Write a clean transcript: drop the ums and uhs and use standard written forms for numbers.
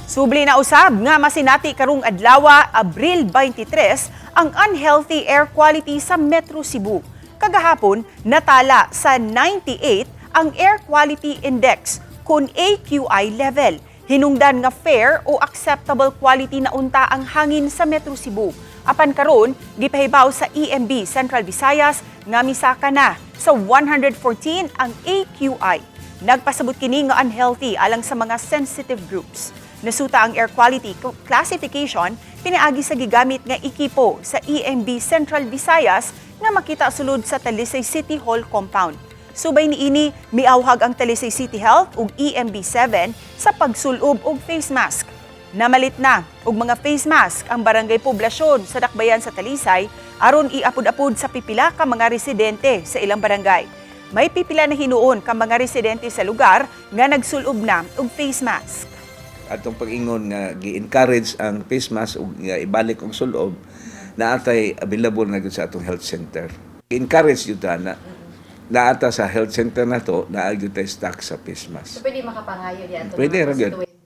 Subli na usab nga masinati karong adlawa, Abril 23, ang unhealthy air quality sa Metro Cebu. Kagahapon, natala sa 98 ang Air Quality Index kun AQI level. Hinungdan nga fair o acceptable quality na unta ang hangin sa Metro Cebu. Apan karon, gipahibaw sa EMB Central Visayas nga misaka na sa 114 ang AQI. Nagpasabot kini nga unhealthy alang sa mga sensitive groups. Nasuta ang air quality classification pinaagi sa gigamit nga ekipo sa EMB Central Visayas nga makita sulod sa Talisay City Hall compound. Subay niini, miawhag ang Talisay City Health ug EMB 7 sa pagsulob og face mask. Namalit na og mga face mask ang barangay poblasyon sa dakbayan sa Talisay aron iapod-apod sa pipila ka mga residente sa ilang barangay. May pipila na hinuon ka mga residente sa lugar nga nagsulob na og face mask. Atong pag-ingon nga gi-encourage ang face mask ug nga ibalik ang sulob, naa tay available na gyud sa atong health center. Encourage gyud ta na naata sa health center na to, naa gyud tay stock sa face mask. So pwede makapangayo di ato Pwede mga ra gyud. constituent.